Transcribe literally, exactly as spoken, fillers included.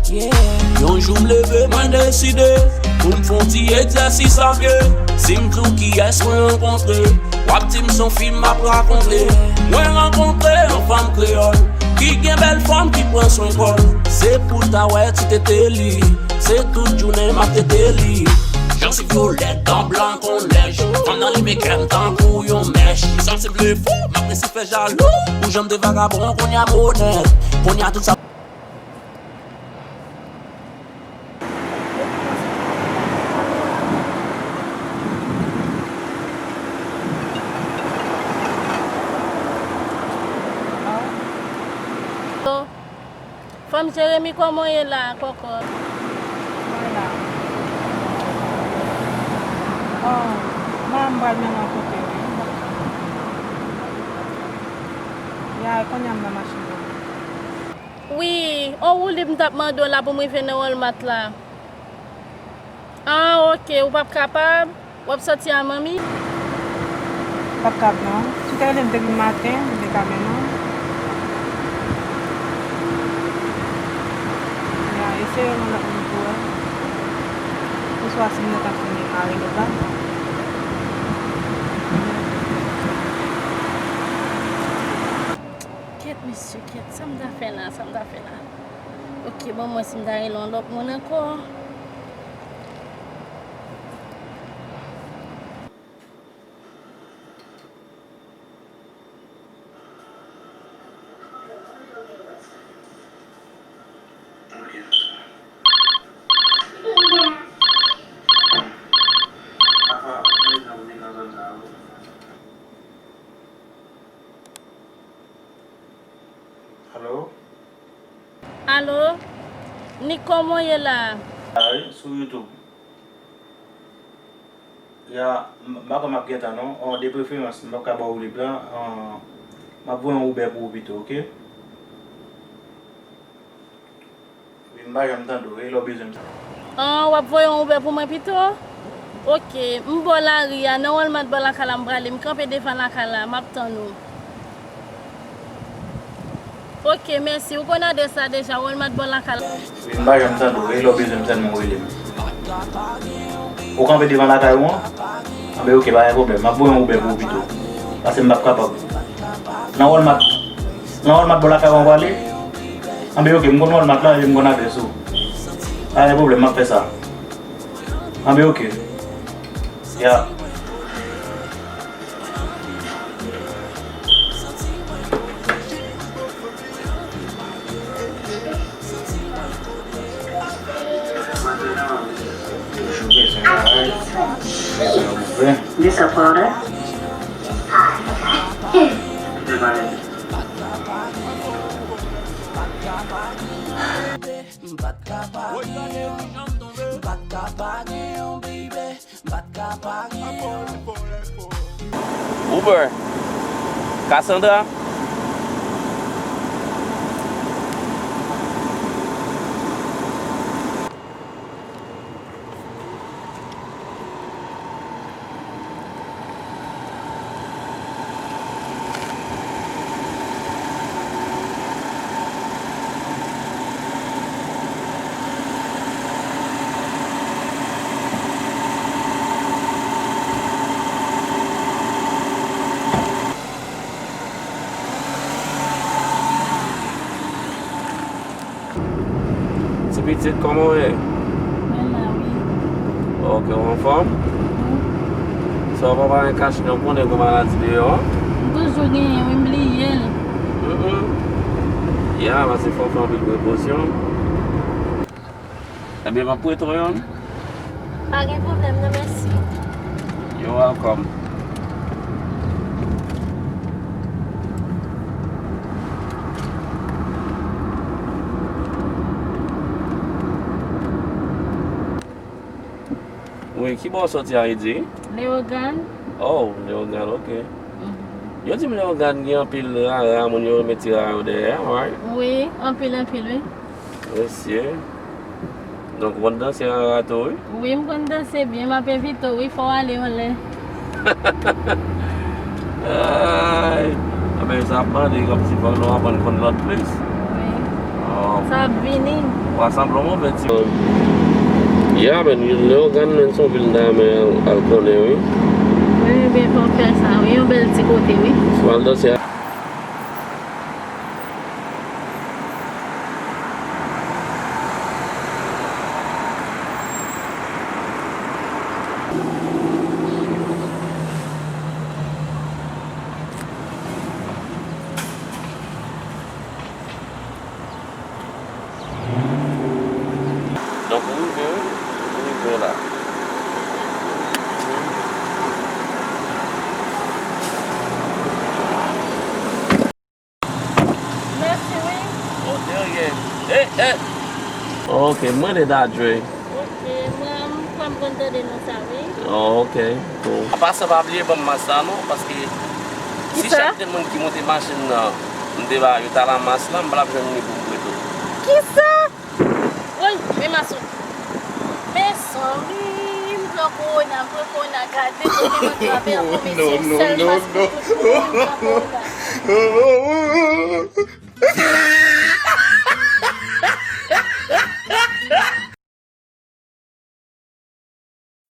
Yon jou m leve, mwen deside pou m fè yon ti egzèsis a pye. Si m di w kiyès mwen rankontre, w ap di m se yon fim m ap rakonte. Mwen rankontre yon fanm kreyòl ki gen bèl fòm, ki pran swen kò l. Se pou w ta wè ti tete li, se tout jounen m ap tete li. Jansiv vyolèt, dan blan kon nèj. Fanm nan renmen kè m tankou yon mèch. Li santi vle fou, m ap resi fè jalou. Pou jan m te vagabon, kounye a m onèt. Kounye a tout sa. Fanm Jeremi, kòman w ye la, kòkòt? Mwen la. Oh, mwen m pral mennen w kote, wi. Ya, kounye a m nan machin nan. Wi, on woulib m t ap mande w la pou m rive nan Walmart la. Ah, ok, ou p ap kapab? W ap sòti a manmi? P ap kab non. Si w te rele m depi maten, m te ka mennen w. Ya, eseye yon lòt moun pou wè. Oswa si m gentan fini mare bouda. Kèt, mesye, kèt. Sa m ta fè la, sa m ta fè la. Ok, bon, mwen si m ta rele yon lòt moun ankò. Alo? Alo? Nik, kòman w ye la? A wi, sou YouTube. Ya, m, m pa kwè m ap gentan non. An, de preferans, m p ap ka ba w woulib la. An, m ap voye yon Uber pou ou pito, ok? Wi, m pa janm tande w, e lè w bezwen m sa. An, w ap voye yon Uber pou mwen pito? Ok, m bò lari a, nan Walmart bò lakay la m prale, m kanpe devan lakay la, m ap tann ou. Ok, mèsi. Ou konn adrès la deja, Walmart bò lakay la. Wi, m pa janm tande w, e lè w bezwen m sèlman w rele m. Ou kanpe devan lakay ou an? Anben, ok, pa gen pwoblèm. M ap voye yon Uber pou ou pito. Paske m p ap kapab. Nan Walmart, nan Walmart bò lakay ou an w prale? Anben, ok, m konn Walmart la, e m konn adrès ou. Pa gen pwoblèm, m ap fè sa. Anben, ok. Ya. Disappointed. M pa t ka pa gen yon, m pa t ka pa gen yon baby. M pa t ka pa gen yon. Uber. Cassandra. Ti pitit, kòman w ye? Mwen la, wi. Ok, ou anfòm? Wi. Sa w pa pa gen kach non, konnen gen maladi deyò a? M toujou genyen, wi, m bliye l. Mm, mm. Ya, paske fò w fè anpil prekosyon. Ebyen, m ap prete w youn. Pa gen pwoblèm, non, mèsi. You're welcome. Wi, ki bò w soti a, Edi? Leyogàn. Oh, Leyogàn, ok. Mhm. Yo di m Leyogàn gen anpil rara, moun yo renmen ti rara yo dèyè, right? Wi, anpil, anpil, wi. Mesye. Donk, ou konn danse rara tou, wi? Wi, m konn danse byen. M ap envite w, wi, fò w ale yon lè. Ay! Anben, sa ap mande kòmsi fò nou aprann konn lòt plis. Wi. Oh, Sa ap vini. Ou a sanble yon move ti. Ya, men, lè w gade, men, se yon vil m ta renmen al, al konnen, wi. Wi, men fò w fè sa, wi. Yon bèl ti kote, wi. Fò al danse a. Donk, ou rive, wi. Ou rive la. Mèsi, wi. Oh, de rien. Eh, eh. Ok, mwen de Dadre. Ok, mwen, m kwè m konn tande non sa, wi. Oh, ok. Cool. An pasan, pa bliye ban m mas la, non, paske si chak de moun ki monte machin nan, m te ba yo talan mas la, m pa t ap jwenn ni pou m pran tou. Kisa? Woy, men mas ou. Mezanmi, m pran kowona, m pran kowona, gade kote m atrape an, mesye, sèl mas pou tout moun, m pran kowona.